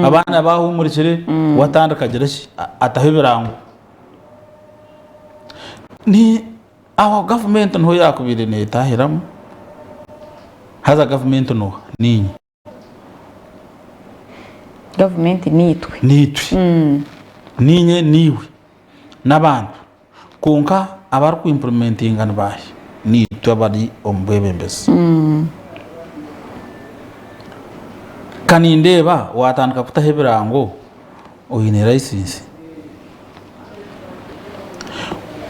Abaana baahumurikire, we atandika agira ki? Ataho ebirango. Ni aho gavumenti niho yaakubaire neetahiramu, haza gavumenti n'oha? Niinye. Gavumenti niitwe. Niitwe. Niinye, niiwe, n'abantu. Kwonka abariku implementinga ni baahi? Niitwe abari omu bwebembezi. Ka nindeeba waatandika kutaho ebirango oine license.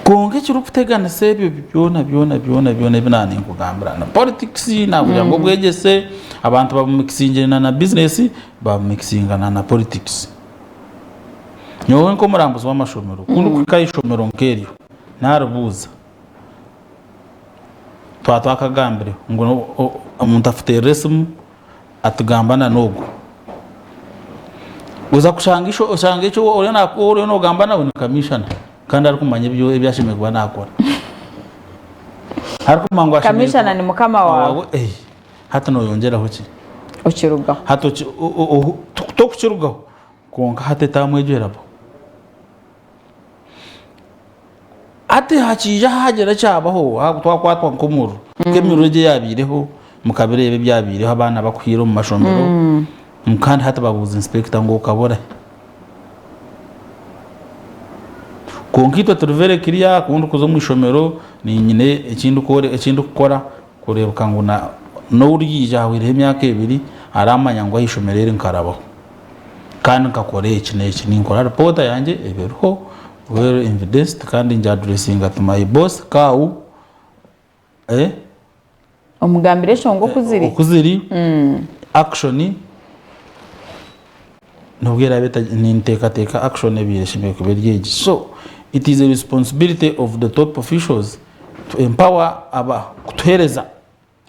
Kwonka ekirikuteganisa ebyo byona byona byona byona ebi naaba ninkugambira na politics naakugira ngu obwegyese abantu babumikisingire na business babumikisinga na politics. Nyowe nk'omurambuzi w'amashomero ku ndikuhika aha ishomero nk'eryo naaribuuza twaba twakagambire ngu omuntu afuteerire esimu atugamba na n'ogu oza kushanga oshanga eki ou oriyo noogamba nawe ni kamishana kandi arikumanya ebi ashemereire kuba naakora. Arikumanya ngu ashemereire Kamishana ni mukama waawe. Hati nooyongyeraho ki? Okirugaho. Hati tokukirugaho kwonka hati etaamu egyo erabaho. Hati hakiija haagira ekyabaho twakwatwa nk'omuriro, nk'emiriro egyo eyaabaireho mukabireeba ebyabaireho abaana bakuhiire omu mashomero kandi hati babuuza inspector ngu okaba orahi? Kwonka itwe turi very clear ku ndikuza omu ishomero niinyine eki ndikukora Kureebeka ngu n'oriija hahweireho emyaka ebiri aramanya ngu aha ishomero eri nkarabaho kandi nkakora eki n'eki. Ninkora ripoota yangye eba eriho well evidenced kandi ngi addressinga to my boss CAO Omugambire enshonga oku ziri. Oku ziri, action N'obu eraabe ninteekateeka action ebaire eshemereire kuba eri egi. So it is a responsibility of the top officials to empower aba kutuheereza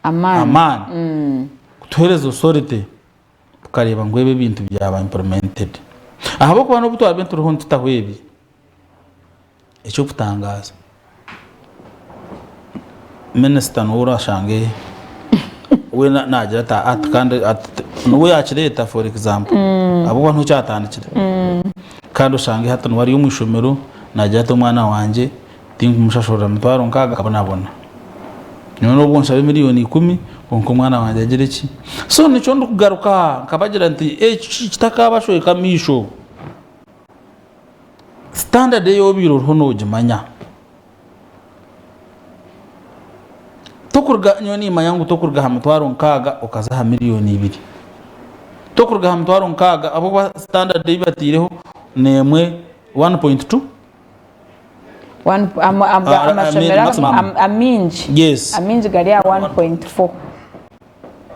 amaani, kutuheereza authority tukareeba ngu ebi ebintu byaba implemented. Ahabw'okuba n'obu twabaire turiho nitutaho ebi, Eky'okutangaaza, minisita niwe orashange we naagira ati ati kandi niwe yaakireeta for example ahabw'okuba niho kyatandikire kandi oshange hati niwe ari omu ishomero naagira ati omwana wangye tinkumushashurira mitwaro nkaaga akabonabona nyowe n'obu onshaba emiriyooni ikumi kwonka omwana wangye agire ki? So nikyo ndikugaruka nkabagira nti eki kitakabashweka amaisho. Standard ei obaire oriho noogimanya. Tokuruga, nyowe nimanya ngu tokuruga aha mitwaro nkaaga okaza aha miriyoni ibiri. Tokuruga aha mitwaro nkaaga ahabw'okuba standard ei bataireho n'emwe 1.2. One, ama, ama, Ah, ah, amashomero maximum. am, amaingi Yes. amaingi gari aha 1.4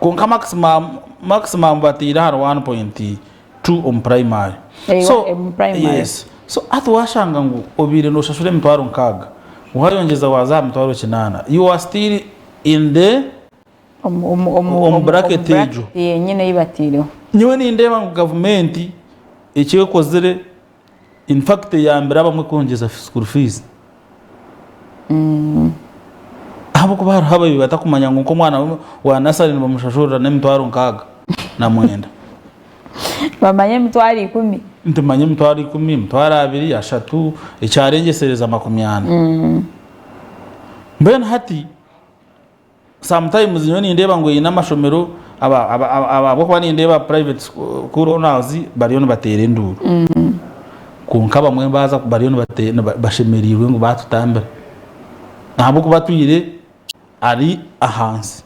Kwonka maximum, maximum bataire ahari 1.2 omu primary. Eh, So, omu primary. yes. So hati washanga ngu obaire noshashura emitwaro nkaaga, wayongyeza waaza aha mitwaro kinaana, you are still in the Omu- omu- omu- Omu omu- bracket omu bracket egyo. yenyine ei bataireho. Nyowe nindeeba ngu gavumenti eki ekozire in fact eyambire abamwe kwongyeza school fees. Ahabw'okuba hariho ababaire batakumanya ngu nk'omwana wa nasare nibamushashurira n'emitwaro 69. Bamanya emitwaro ikumi. Nitumanya emitwaro ikumi, emitwaro abiri, ashatu, ekyarengyesereza 40. Mbwenu hati sometimes nyowe nindeeba ngu eine amashomero ahabw'okuba nindeeba private school owners bariyo nibateera enduuru. Kwonka abamwe baaza bariyo bashemereirwe ngu baatutambira ahabw'okuba atwire ari ahansi.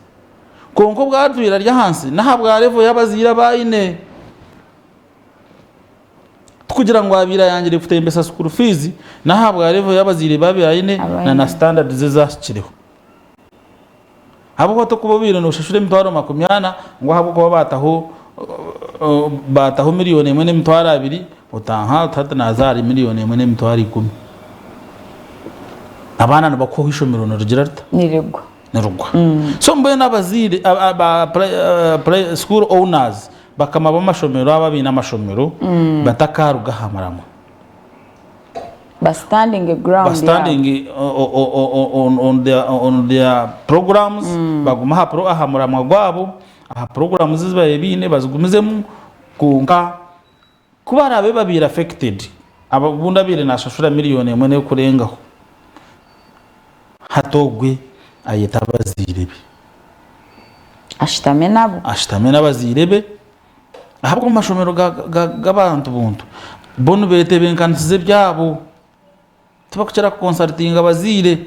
Kwonka obu atwire ari ahansi n'ahabwa level y'abazaire abu aine. Tikugira ngu abaire ayangire kutembesa school fees n'ahabwa level y'abazaire be abu aine na na standards ezahikireho. Ahabw'okuba tokuba obaire noshashura emitwaro 40 ngu ahabw'okuba baataho baataho miriyoni emwe n'emitwaro abiri otaaha oti hati naaza ahari miriyoni emwe n'emitwaro ikumi. Abaana nibakuha eishomero nirigira rita? Nirigwa. Nirigwa. So mbwenu abazaire aba school owners bakama b'amashomero abo abaine amashomero batakaruga aha muramwa. Ba standing ground Ba standing on their programs bagume aha muramwa gwabo aha programs ezi babaire baine bazigumizemu kwonka. Ku baraabe babaire affected, obundi abaire naashashura miriyoni emwe n'erikurengaho, hati ogwe ayete abazaire be. Ashutame nabo. Ashutame n'abazaire be, ahabw'okuba omu mashomero g'abantu buntu, bo nibetebeekanisiza ebyabo, tibakukira kukonsarutinga bazaire.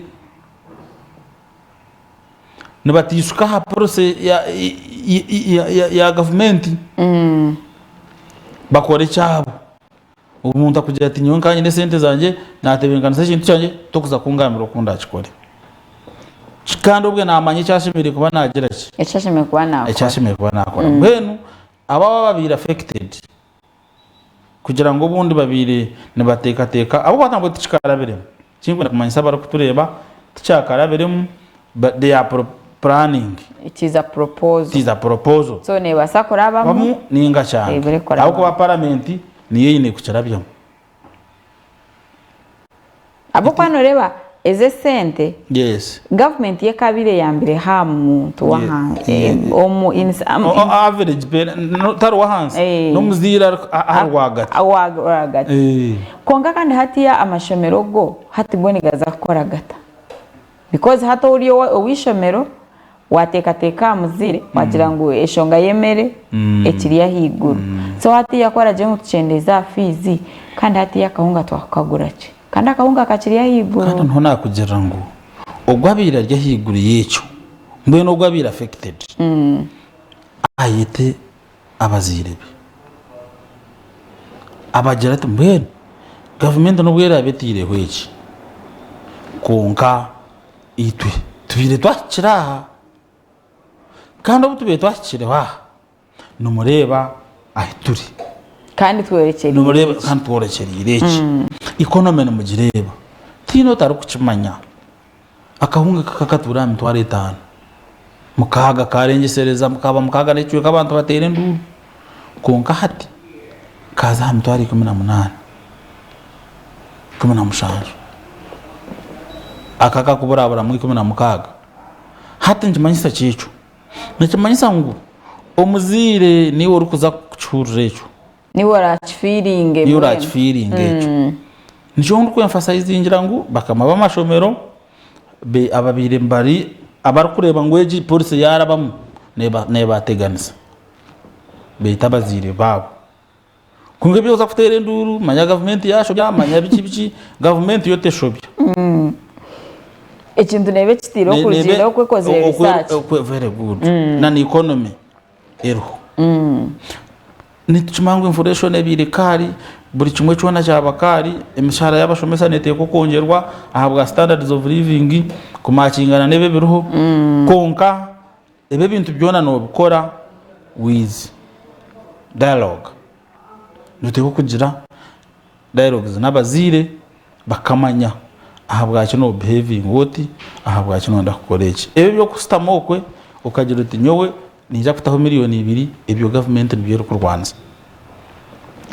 Nibateishuka aha policy ya gavumenti, bakora ekyabo. Omuntu akugira ati nyowe nkaba nyine esente zangye natebeekanisa ekintu kyangye tokuza kungambira oku ndakikore. Kandi obwe naamanya eki ashemereire kuba naagira ki? Eki ashemereire kuba naakora. Eki ashemereire kuba naakora. Mbwenu abo ababaire affected kugira ngu obundi babaire nibateekateeka ahabw'okuba nabwo tikikarabiremu. Ekinkwenda kumanyisa abarikutureeba tikyakarabiremu but they are planning. It is a proposal. It is a proposal. So neebaasa kurabamu. Bamu ninga kyange. Ebure kurabamu. Ahabw'okuba paramenti niyo eine kukirabyamu. Ahabw'okuba nooreeba ezi esente Yes. gavumenti yo ekabaire eyambireho aha muntu w'ahansi Yeah. omu in some O- o- average pe- no- tari w'ahansi Eh. n'omuzaire ari aha rwagati. Awa- rwagati. Eh. Kwonka kandi hatiya amashomero go hati go nigaza kukora gata? Because hati ori ow'eishomero wateekateeka aha muzaire wagira ngu enshonga y'emere ekiri ahaiguru. So hatiiya ku oragire ngu tukyendeeze aha fiizi kandi hatiiya akahunga twakukagura ki? Kandi akahunga kakiri ahaiguru. Kandi niho naakugirira ngu ogwo abaire ari ahaiguru y'ekyo mbwenu ogwo abaire affected ayete abazaire be abagira ati mbwenu gavumenti n'obu eraabe etaireho eki kwonka itwe tubaire twahikire aha kandi obu tubaire twahikireho aha nimureeba ahu turi. Kandi tworekyereire Nimureeba eki. kandi tworekyereire eki. Economy nimugireeba. Tihaine otarikukimanya. Akahunga kakatuura aha mitwaro etaano. Mukaaga karengyesereza kaba mukaaga n'ekicweka abantu bateera enduuru. Kwonka hati kaaza aha mitwaro 18, 17. Aka akakuburaburamu 16. Hati nikimanyisa ki ekyo? Nikimanyisa ngu omuzaire niiwe orikuza kukihurira ekyo. Niiwe oraakifiiringe Niiwe mbwenu. oraakifiiringe ekyo. Nikyo ndikwemfasayizingira ngu bakama b'amashomero ababaire bari abarikureeba ngu egi policy yaarabamu neebateganisa beete abazaire baabo. Kwonka ebi oza kuteera enduuru manya gavumenti yashobya manya biki biki, gavumenti yo teshobya. Ekintu neeba ekitiire okurugiirira oku ekozire research. Very good. Na na economy eriho. Nitukimanya ngu inflation ebaire kaari, buri kimwe kyona kyaba kaari, emishahara y'abashomesa neeteekwa kwongyerwa ahabwa standards of living kumaakingana n'ebi ebiriho, kwonka ebi ebintu byona noobikora with dialogue. Nooteekwa kugira dialogues n'abazaire bakamanya ahabwaki noobihevinga oti, ahabwaki nooyenda kukora eki. Ebi eby'okushutama okwe okagira oti nyowe niinyija kutaho miriyoni ibiri, ebyo gavumenti nibyo erikurwanisa.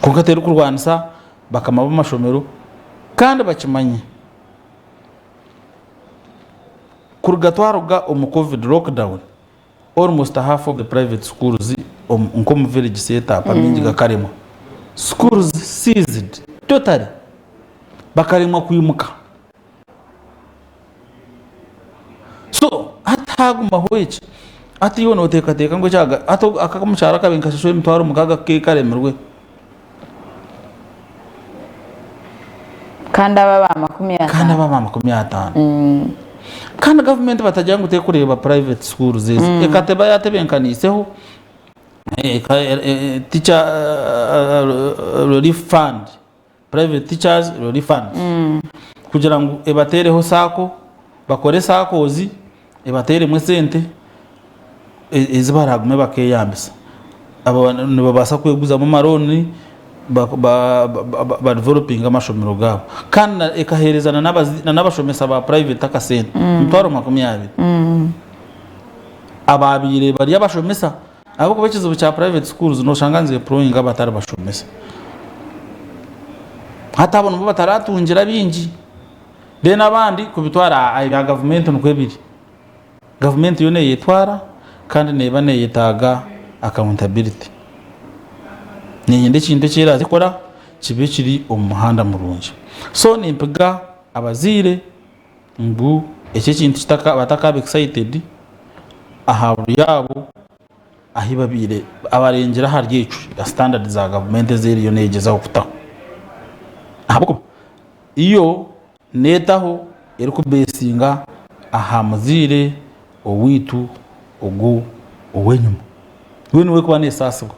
Kwonka terikurwanisa bakama b'amashomero kandi bakimanye kuruga twaruga omu covid lockdown, almost half of the private schools nk'omu village set up amaingi gakaremwa. Schools seized totally bakaremwa kwimuka. So hati hagumaho eki, hati iwe noteekateeka ngu ekyaga hati aka omukyaro akabaire nikashashura emitwaro mukaaga ke karemirwe. Kandi aba aba 50. Kandi aba aba 50. Kandi gavumenti batagira ngu terikureeba private schools ezi, ekateba yatebenkaniiseho teacher relief fund. Private Teachers Relief Fund kugira ngu ebateereho saako, bakore saacos ebateeremu esente ezi baraagume bakeeyambisa. Abo nibabaasa kweguzamu amalooni badevelopinge amashomero gaabo. Kandi ekaheereza n'abashomesa ba private akasente, emitwaro 20. Abaabaire bari abashomesa Ahabw'okuba ekizibu kya private schools noshanga nizi employinga abatari bashomesa. Hati abo nibo bataratungira bingi. Then abandi kubitwara aha ebya gavumenti nikwo biri. Gavumenti yo neyetwara kandi neba neyetaaga accountability. Niinyenda ekintu eki eraaze kukora kibe kiri omu muhanda murungi. So nimpiga abazaire ngu eki ekintu batakaaba excited aha buri abo ahu babaire abarengire ahari ekyo standard za gavumenti ezi eriyo neegyezaho kutaho. Ahabw'okuba yo neetaho erikubeesinga aha muzaire owaitu ogu ow'enyima. We niwe erikuba neesaasibwa.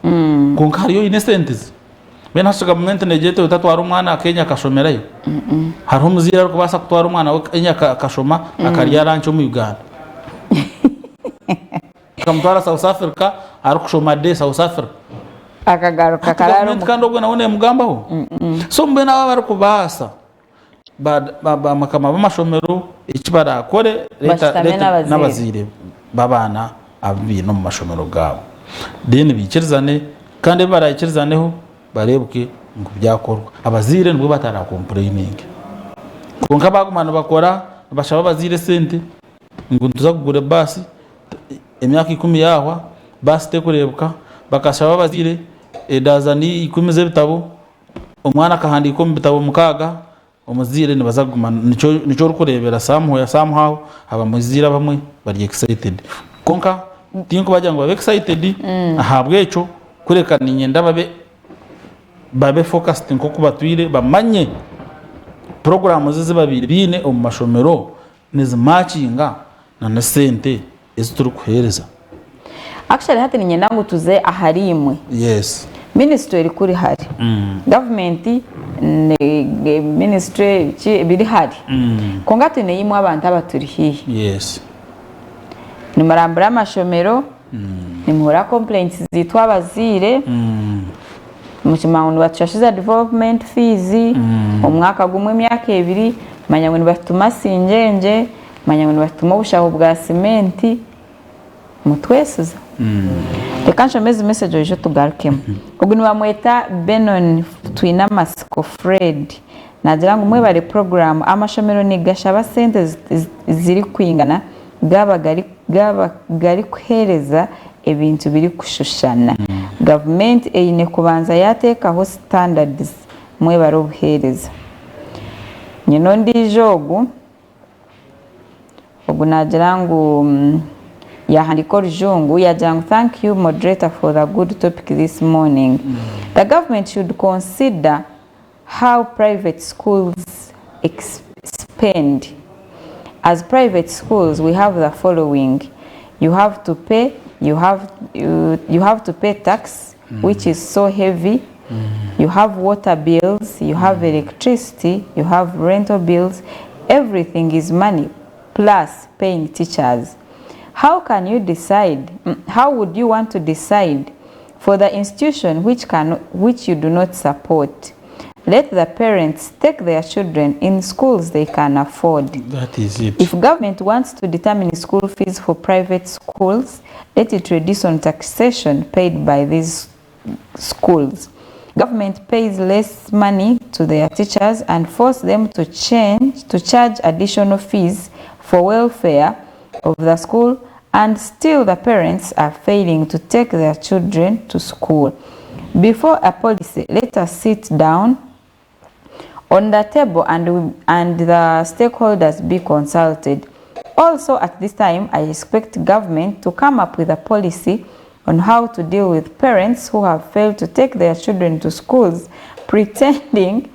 Kwonka hariyo oine esente ze. Mbwenu hati gavumenti neegira eti otatwara omwana Kenya akashomerayo. Hariho omuzaire arikubaasa kutwara omwana we Kenya akashoma akarya ranki omu Uganda. Akamutwara South Africa arikushoma de South Africa. Akagaruka Hati akarara gavumenti kandi obwe nawe nemugambaho. So mbwenu abo abarikubaasa bamakama b'amashomero eki barakore Bashutame n'abazaire. n'abazaire b'abaana abu baine omu mashomero gaabo. Then baikirizane kandi ebi baraikirizaneho bareebeke ngu byakorwa. Abazaire nibwo batarakompureyininge. Kwonka baaguma nibakora nibashaba abazaire esente ngu nituza kugura ebaasi, emyaka ikumi yaahwa baasi terikureebeka, bakashaba abazaire edaazani ikumi z'ebitabo, omwana akahandiika omu bitabo mukaaga, omuzaire nibaza kuguma nikyo orikureebera somewhere somehow abazaire abamwe bari excited. Kwonka tinkubagira ngu babe excited ahabw'ekyo kureka niinyenda babe babe focused nk'oku batwire bamanye puroguraamu ezi babaire baine omu mashomero nizimakinga na n'esente ezi turikuheereza. Actually hati niinyenda ngu tuze ahari imwe. Yes. Ministry eri kuri hare. Gavumenti ministry biki biri hare. Kwonka twine imwe abantu abaturi haihi. Yes. Nimurambura amashomero, nimuhurira complaints zaitu abazaire, mukimanya ngu nibatushashuza development fees, omwaka gumwe emyaka ebiri, manya ngu nibatutuma singyenje, manya ngu nibatutuma obushaho bwa cement, mutwesiza. Reka nshome ezi message oije otugarukemu. Ogu nibamweta Benon Twinamatsiko Fred naagira ngu mwebare puroguraamu, amashomero nigashaba sente zirikwingana gaaba gaaba garikuheereza ebintu birikushushana. Gavumenti eine kubanza yaateekaho standards. Mwebare obuheereza. Nyine ondiijo ogu, ogu naagira ngu yaahandiika orujungu yaagira ngu thank you moderator for the good topic this morning. The government should consider how private schools spend. As private schools we have the following, you have to pay, you have, you, you have to pay tax which is so heavy, you have water bills, you have electricity, you have rental bills, everything is money plus paying teachers. How can you decide, how would you want to decide for the institution which, can, which you do not support? Let the parents take their children in schools they can afford. That is it. If government wants to determine school fees for private schools, let it reduce on taxation paid by these schools. Government pays less money to their teachers and force them to change to charge additional fees for welfare of the school and still the parents are failing to take their children to school. Before a policy, let us sit down on the table and, and the stakeholders be consulted. Also, at this time, I expect government to come up with a policy on how to deal with parents who have failed to take their children to schools pretending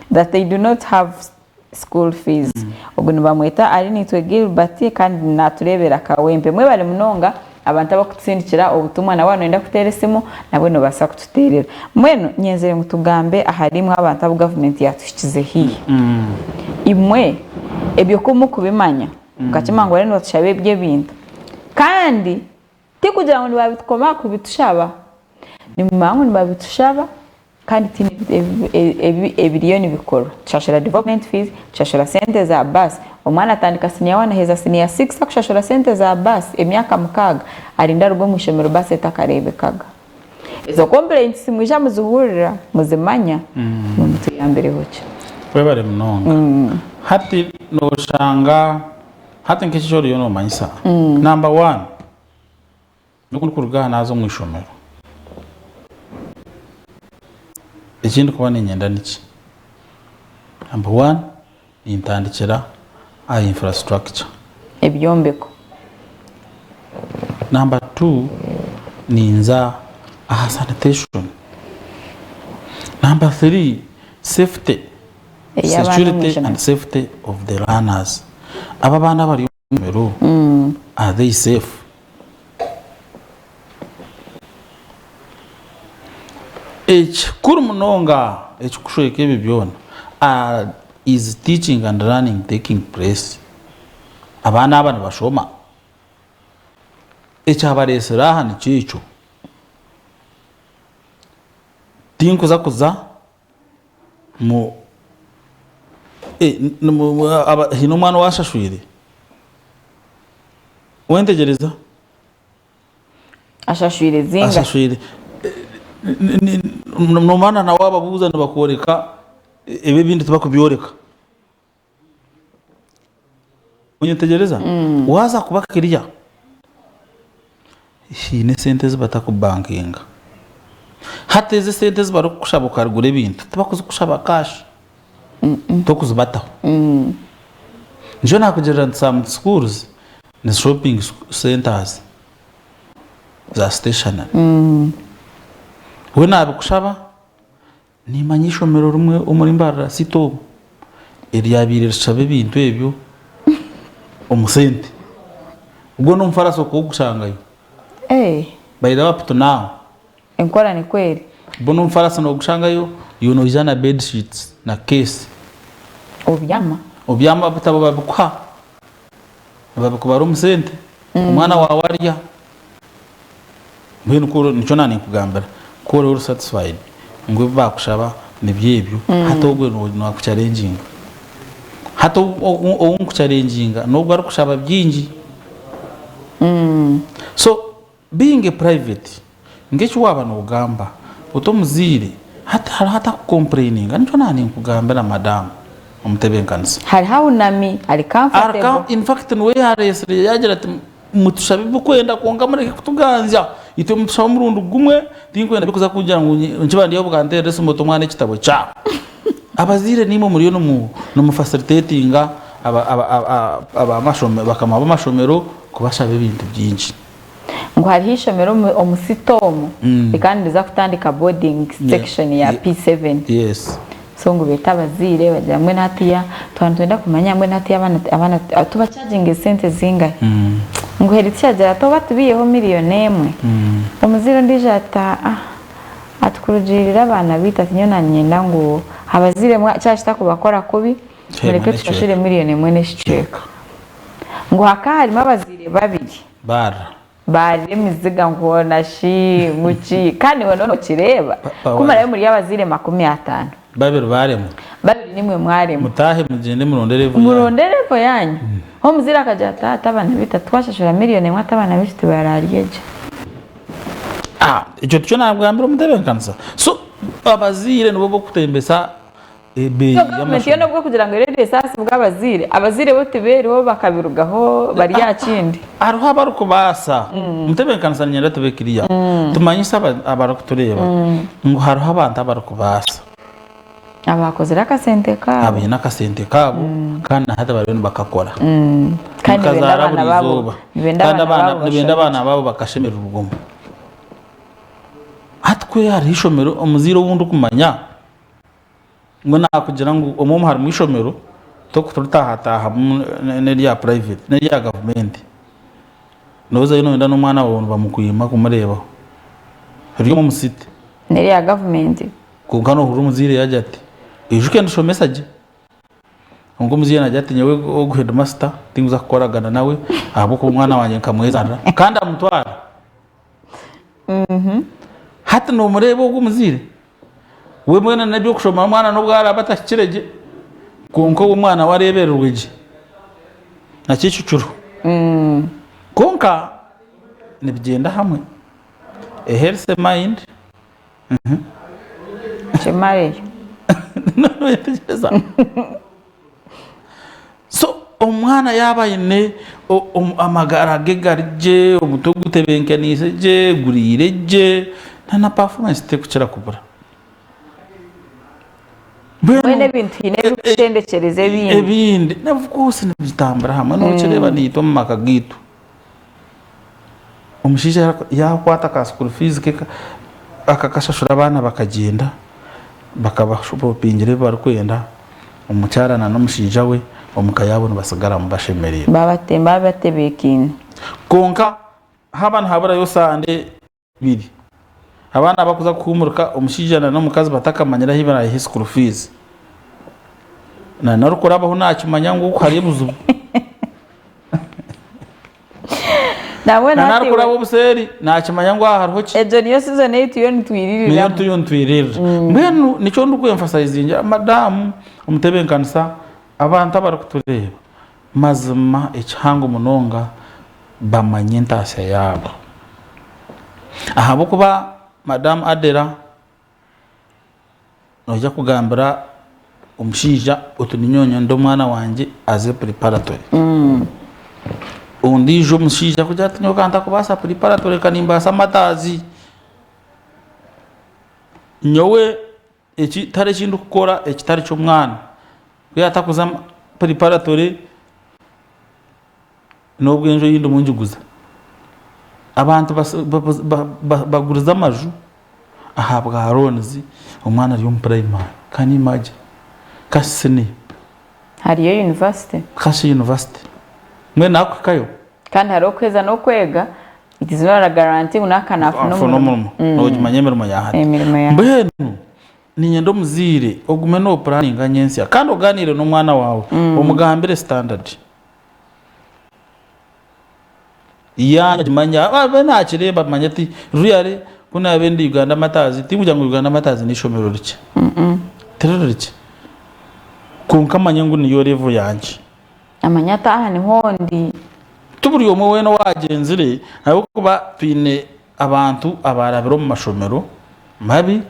that they do not have school fees. Ogu nibamweta Arinitwe Gilbert kandi natureebera Kawempe. Mwebare munonga abantu abakutusindikira obutumwa na waaba noyenda kuteera esimu nabwo nobaasa kututeerera. Mbwenu nyenzire ngu tugambe ahari imwe abantu abu gavumenti yaatuhikize haihi. Imwe ebyo ku mukubimanya mukakimanya ngu bariyo nibatushaba ebi ebintu kandi tikugira ngu nibabitukoma aha kubitushaba, nimumanya ngu nibabitushaba kandi tihaine ebiriyo nibikorwa. Tushashura development fees, tushashura sente za baasi, omwana atandika siniya wani aheza siniya sikisi akushashura sente za baasi emyaka mukaaga arinda aruga omu ishomero baasi etakareebekaga. Ezo complaints mwija muzihurira, muzimanya, imwe mutuyambireho ki? Webare munonga. Hati noshanga hati nk'eki eki oriyo nomanyisa, number one, nyowe ku ndikuruga aha naaza omu ishomero. Eki ndikuba niinyenda niki? Number one, nintandikira aha infrastructure. Ebyombeko. Number two, ninza aha sanitation. Number three, safety, Ey'abaana omu security ishomero. and safety of the learners. Aba abaana abari omu ishomero, are they safe? Ekikuru munonga ekirikushweka ebi byona, is teaching and learning taking place? Abaana aba nibashoma? Ekyabareetsire aha nikyo ekyo. Tinkuza kuza mu haine omwana owashashwire? Wentegyereza? Ashashwire zingahi? Ashashwire. Nomanya na wababuuza nibakworeka ebi ebindi tibakubyoreka. Onyetegyereza? Waaza kuba clear, haine esente ezi batakubankinga. Hati ezi esente ezi barikukushaba okagura ebintu, tibakuzikushaba cash, tokuzibataho. Nikyo naakugirira nti some schools ni shopping centres za stationery. We naabikushaba. Nimanya eishomero rimwe omuri Mbarara City omu eryabaire rishaba ebintu ebyo omu sente. Ogwo n'omufarasi okuwugushangayo. By the way up to now. Enkora nikwo eri. Ogwo n'omufarasi nogushangayo iwe noija na bed sheets na case. Obyama. Obyama ebitabo babikuha. Nibabikubara omu sente. Omwana waawe arya. Mbwenu ku nikyo naaninkugambira, ku oriba ori satisfied ngu ebi baakushaba nibyo ebyo, hati ogwe naakucharenginga. Hati ou nkucharenginga n'ogwo arikushaba bingi. So being a private, nk'eki waaba noogamba oti omuzaire hati hariho atakukompureyininga, nikyo naaninkugambira madam omutebeekanisa. Hariho ahunami, ari comfortable. In fact niwe yaareetsire yaagira ati Mutushabe ebi murikwenda kwonka mureke kutuganzya. Itwe mutushabe omurundi gumwe, tinkwenda bikuza kugira ngu nkiba ndi aho bukanteerera esimu oti omwana ekitabo kyawe. Abazaire naimwe muriyo nimu facilitatinga bakama b'amashomero kubashaba ebintu bingi. Ngu hariho eishomero omu city omu rikaba niriza kutandika boarding section ya P7. Yes. So ngu beete abazaire bagira mbwenu hatiya twaba nitwenda kumanya mbwenu hatiya abaana abaana tubachaginge esente zingahi? Ngu heri tiyagira ati oba tubiiheho million emwe. Omuzaire ondiijo ati aa ati kurugiirira abaana baitu ati nyowe nanyenda ngu abazaire kyaba kitakubakora kubi mureke tushashure million emwe n'ekicweka. Ngu hakaba harimu abazaire babiri. Barra. Barira emiziga ngu hoona shi ngu ki kandi iwe nokireeba kumarayo muri abazaire 50. Babiri baremwa. Babiri nimwe mwaremwa. Mutaahe mugyende muronde level yanyu. Muronde level yanyu. Omuzaire akagira ati ati abaana baitu twashashura million emwe ati abaana baitu tibararye gye. Ekyo tikyo nagambira omutebeekanisa. So abazaire nibo b'okutembesa ebeeyi So gavumenti yo y'amashomero. nobwo ekugira ngu ereeta esaasi bw'abazaire, abazaire bo tibeeriho bakabirugaho bari aha kindi. Hariho abarikubaasa. Omutebeekanisa niinyenda tube clear. Tumanyise abarikutureeba ngu hariho abantu abarikubaasa. Abaakozire akasente kaabo. Abaine akasente kaabo kandi na hati bariyo nibakakora. Kandi nibenda Nikazaara abaana buri baabo, izooba. nibenda Kandi abaana abaana baabo nibenda bashome abaana gye. baabo bakashemererwa omu. Hati ku hariho eishomero omuzaire ou ndikumanya ngu naakugira ngu omwe omu harimu eishomero torikutaahataahamu n'erya private n'erya gavumenti noozayo nooyenda n'omwana waawe nibamukwima kumureebaho riri omu city. N'erya gavumenti. Kwonka noohurira omuzaire yaagira ati oijuke ndishomesa gye. Kwonka omuzaire naagira ati nyowe ogu heedimasita tinkuza kukoragana nawe ahabw'okuba omwana wangye nkamwezaarira kandi amutwara. Hati nomureeba ogwo omuzaire, we mbwenu n'eby'okushoma omwana n'obu araabe atahikire gye, kwonka we omwana we areebererwe gye na Kicukiro. Kwonka nibigyenda hamwe, a healthy mind. Kimareyo. Noyetegyereza? So omwana yaaba aine amagara ge gari gye, omutwe gutebenkaniise gye, guriire gye, na na performance terikukira kubura. Mbwenu ebintu haine ebirikushendekyereza ebindi. Ebindi of course nibitambura hamwe nokireeba naitwe omu maka gaitu. Omushaija yakwata ka school fees ke akakashashura abaana bakagyenda bakabashopingira ebi barikwenda, omukyara na n'omushaija we omuka yaabo nibatsigaramu bashemereirwe. Baba batebeekaine. Kwonka haaba nihaburayo sande ibiri abaana bakuza kuhuumurika omushaija na n'omukazi batakamanyire ahu baraayihe school fees. Na n'orikurabaho naakimanya ngu oku hariyo ebizibu. Nambwenu Na hati n'arikuraba obuseeri naakimanya ngu aha hariho ki? Egyo niyo season ei turiyo Niyo nitwiririramu. turiyo nitwiririra. Mbwenu nikyo ndikwemfasayizingira madamu omutebenkanisa abantu abarikutureeba mazima ekihango munonga bamanye entaasya yaabo. Ahabw'okuba madamu Adela Noija kugambira omushaija oti ninyowe nyenda omwana wangye aze preparatory. Ondiijo omushaija akugira ati nyowe ka ntakubaasa preparatory ka nimbaasa matazi. Nyowe eki tihariho eki ndikukora ekitari ky'omwana. Ku yaatakuza preparatory n'obwo enju ei ndimu ngiguza. Abantu bagurize amaju ahabwa loans omwana ari omu primary can you imagine kashi senior. Hariyo university. Kashi university mbwenu nakuhikayo. Kandi hariho okuheza n'okwega it is not a guarantee ngu naaka nafuna omurimo. Nogimanya emirimo ya hati. Mbwenu Niinyenda omuzaire ogume noopuraninga nyentsya kandi ogaaniire n'omwana waawe omugambire sitandadi. Yaagimanya abe naakireeba amanye ati really ku naabe ndi Uganda Martyrs tikugira ngu Uganda Martyrs n'eishomero rikye, tiriri rikye kwonka amanye ngu niyo level yangye. Amanye ati aha niho ndi. Ti buri omwe weena owaagyenzire ahabw'okuba twine Abantu abaarabire omu mashomero mabi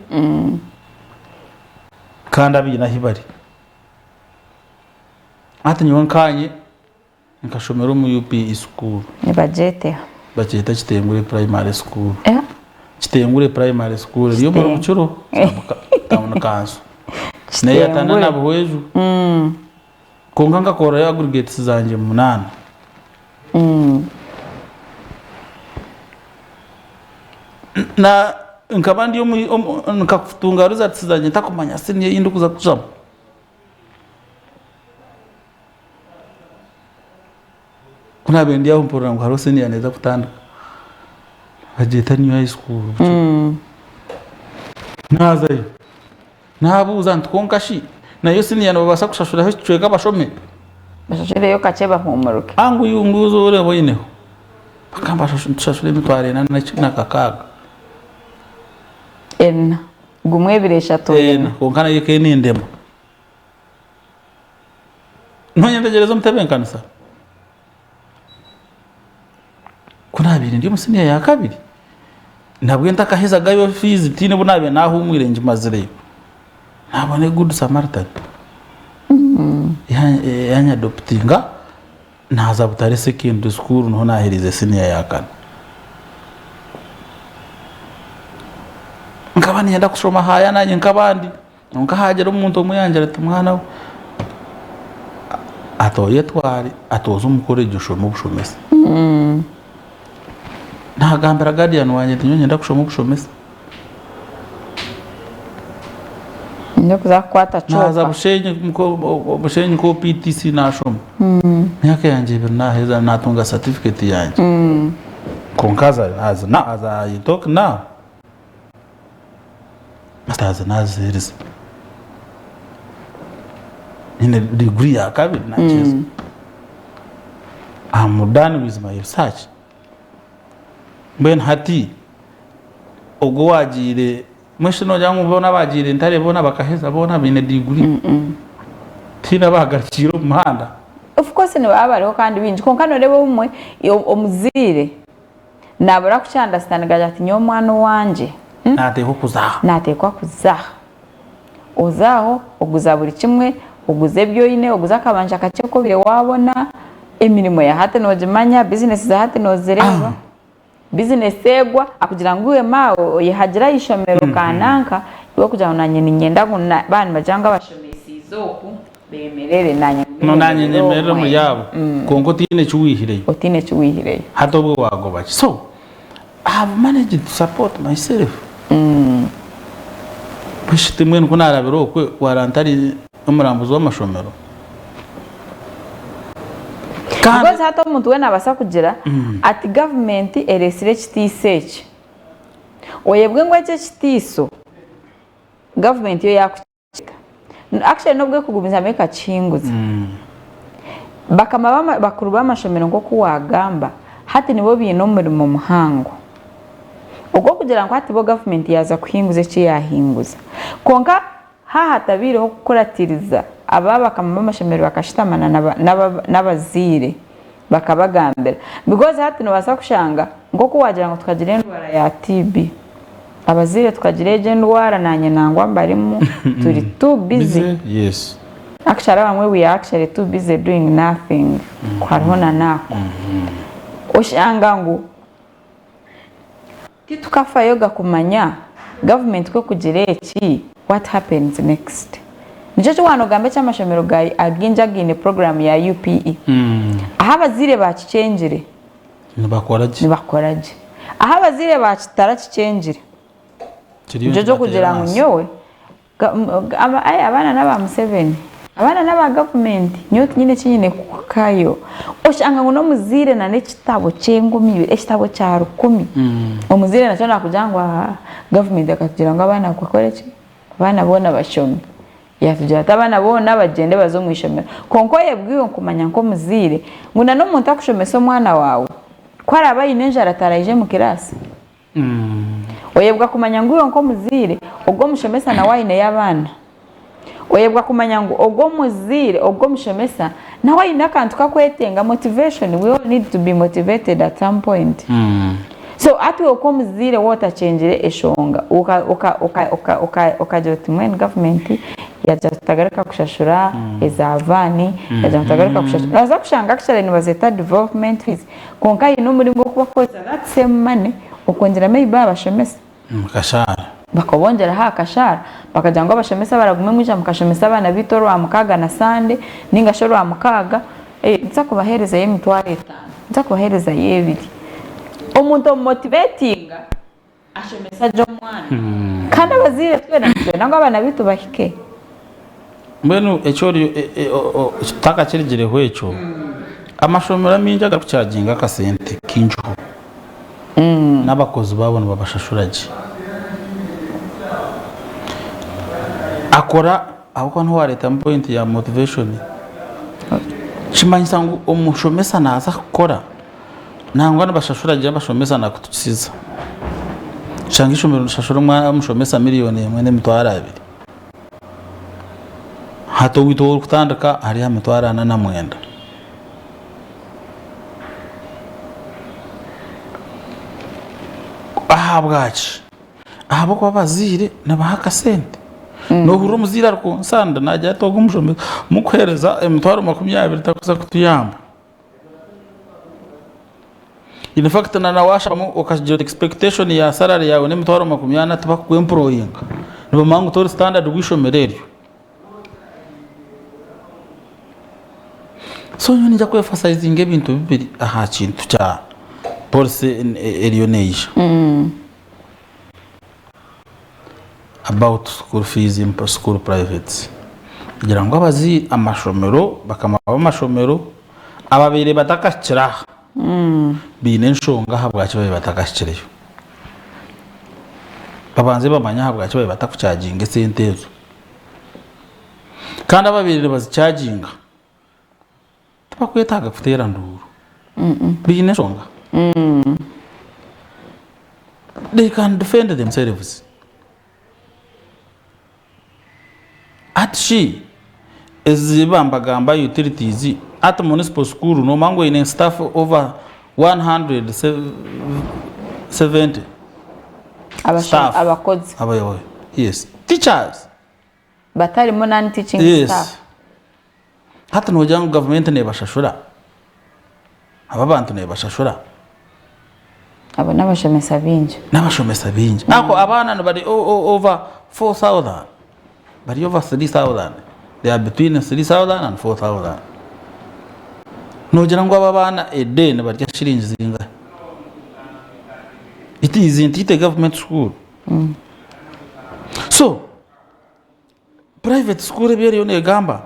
kandi abaine ahu bari. Hati nyowe nkaanye nkashomera omu UPE school. Nibagyeta eha? Bagyeta Kitengure Primary School. Kitengure Primary School eri omuri Bukiro Town Council. Neyatana na Buhweju. Kwonka nkakorayo aggregates zangye munaana. Na nkaba ndi omu omu nkatunga results zangye ntakumanya senior ei ndikuza kuzamu. Ku naabaire ndi aho mpurira ngu hariho senior neeza kutandika, bagyeta New High School. Naazayo. Naabuuza nti, Kwonka shi, nayo siniya nibabaasa kushashuraho ekicweka bashome? Bashashureyo kakye bahuumuruke. Angu ngu oze oreebe oineho. Bakagamba nitushashura emitwaro ena na kakaaga. Ena. Gumwe, ebiri, eshatu, ena. Kwonka nayo ekaba enendema. Noyetegyereza omutebenkanisa? Ku naabaire ndi omu siniya ya kabiri, nabwe ntakahezagayo fiizi tihaine obu naabaire naahuumwire ngimazireyo, naabona egood Samaritan yanyadoputinga naaza Butare Secondary School niho naaherize siniya ya kana. Nkaba niinyenda kushoma haaya naanye nk'abandi. Kwonka haagira omuntu omwe yangira ati, Mwana we, ati oyetware, ati oze omu college oshome obushomesa. Naagambira guardian wangye nti nyowe niinyenda kushoma obushomesa. Niinyenda kuza kukwata Naaza kyopa. Bushenyi, Bushenyi nka PTC naashoma. Emyaka yangye ebiri naaheza naatunga certificate yangye. Kwonka as as I talk now, Masters naziheerize. Nyine degree ya kabiri nagiheeza. I'm done with my research. Mbwenu hati ogwo owagiire mbwenu shi nogira ngu boona abagiire Ntare boona bakaheza boona baine degree? Tihaine abahagarikiire omu muhanda? Of course nibaba bariho kandi baingi kwonka noreeba obumwe omuzaire Nabura ku understandinga agira ati nyowe omwana owangye Nateekwa kuza aha. Nateekwa kuza aha. Oza aho oguza buri kimwe, oguza ebi oine, oguza akabanja kakye aku obaire wabona, emirimo ya hati nogimanya, bizinesi za hati nozireeba, bizinesi egwa akugira ngu iwe maawe oyehagire aha ishomero kananka iwe okugira ngu nanye niinyenda ngu baaba nibagira ngu abashomire. Beemererize oku, beemerere, naanye ngume No naanye nyemerere nyemerere omwe. omuri abo kwonka otaine eki wiihireyo. Otaine eki wiihireyo. Hati obwe waagoba ki? So, I have managed to support myself. Bishi mbwenu ku naarabire okwe waara ntari omurambuzi w'amashomero. Kandi Because hati omuntu weena abaasa kugira ati gavumenti ereetsire ekitiiso eki. Oyebwe ngu eki ekitiiso gavumenti yo yaakukireeta. Actually n'obu erikugumizamu ekakihinguza. Bakama bakuru b'amashomero nk'oku waagamba, hati nibo baine omurimo muhango. Ogw'okugira ngu hati bo gavumenti yaaza kuhinguza eki yaahinguza. Kwonka Haaha hatabaireho kukuratiriza, aba bakama b'amashomero bakashutama n'abazaire bakabagambira because hati nobaasa kushanga nk'oku waagira ngu tukagira endwara ya TB, abazaire tukagira egyo endwara naanye nangwa mbarimu turi too busy. Yes. Actually abamwe we are actually too busy doing nothing hariho na n'ako. Oshanga ngu Titukafayoga kumanya government ku ekugira eki what happens next. Nikyo eki wanogamba ekyamashomero ga againgi againe program ya UPE. Ahu abazaire bakikyengire Nibakora gye. nibakora gye. Ahu abazaire bakitarakikyengire Kiriyo nikyo ekyokugira nikibateera ngu ahansi. nyowe Abaana n'aba Museveni, abaana n'aba gavumenti, nyowe tinyine eki nyine kukayo. Oshanga ngu n'omuzaire na n'ekitabo ky'enkumi ibiri, ekitabo kya rukumi, omuzaire nakyo naakugira ngu aaha gavumenti ekatugira ngu abaana bakore ki? Abaana boona bashome. Yaatugira ati abaana boona bagyende baze omu ishomero. Kwonka oyebwa iwe kumanya nk'omuzaire ngu na n'omuntu arikushomesa omwana waawe, ku araabe aine enjara taraije omu kiraasi? Oyebwa kumanya ngu iwe nk'omuzaire, ogwo omushomesa nawe aineyo abaana. Oyebwa kumanya ngu ogwo omuzaire, ogwo omushomesa nawe aine akantu kakwetenga, motivation, we all need to be motivated at some point. So hati iwe nk'omuzaire waaba otakyengire eshonga, okagira oti mbwenu gavumenti yaagira tutagaruka kushashura eza vaani, yaagira ngu tutagaruka kushashura, nooza kushanga actually nibazeeta development fees. Kwonka haine omuringo ogu bakukozesa that same money okwongyera maybe aha bashomesa. Mukashaara. Bakabongyeraho aha kashaara bakagira ngu abashomesa baragume mwija mukashomesa abaana baitu orwamukaaga na Sande ninga shi orwamukaaga nituza kubaheerezayo emitwaro etaano, nituza kubaheerezayo ebiri. Omuntu omumotivetinga ashomesa gye omwana. Kandi abazaire twena nitwenda ngu abaana baitu bahike. Mbwenu eki ori tutakakirigireho ekyo, amashomero amaingi agarikucaaginga akasente kaingiho, n'abakozi baabo nibabashashura gye. Akora ahabw'okuba niho waareetamu poyinti ya motivation, kimanyisa ngu omushomesa naaza kukora Nangwa nibashashura gye abashomesa nakutukisiza. Oshanga eishomero nirishashura omushomesa miriyoni emwe n'emitwaro abiri. Hati owaitu ou orikutandika ari aha mitwaro ana na mwenda. Ahabwaki? Ahabw'okuba abazaire nibaha akasente. Noohurira omuzaire arikunsanda naagira ati ogu omushomesa mukuheereza emitwaro 20 tarikuza kutuyamba. In fact na washabamu okagira expectation ya salary yawe n'emitwaro 40 tibakuku employinga nibamanya ngu tori standard gw'eishomero eryo. So nyowe niinyija ku emphasizinga ebintu bibiri aha kintu kya policy eriyo neija about school fees in school privates kugira ngu abazaire amashomero bakama b'amashomero ababaire batakahikire aha baine enshonga ahabwaki babaire batakahikireyo. Babanze bamanye ahabwaki babaire batakucaaginga esente ezo. Kandi ababaire nibazicaginga tibakwetaaga kuteera nduuru. Baine enshonga. They can defend themselves. Hati shi ezi bambagamba utilities at municipal school nomanya ngu eine staff over 170 staff Abakozi abayobozi yes teachers batarimu non teaching yes staff. Hati nogira ngu gavumenti nebashashura aba abantu nebashashura. Abo n'abashomesa baingi. N'abashomesa baingi. Ako abaana nibari over 4,000 bari over 3,000. They are between 3000 and 4000. Noogira ngu aba abaana a day nibarya shiringi zingahi? It isn't a government school. So, private school ebi eriyo negamba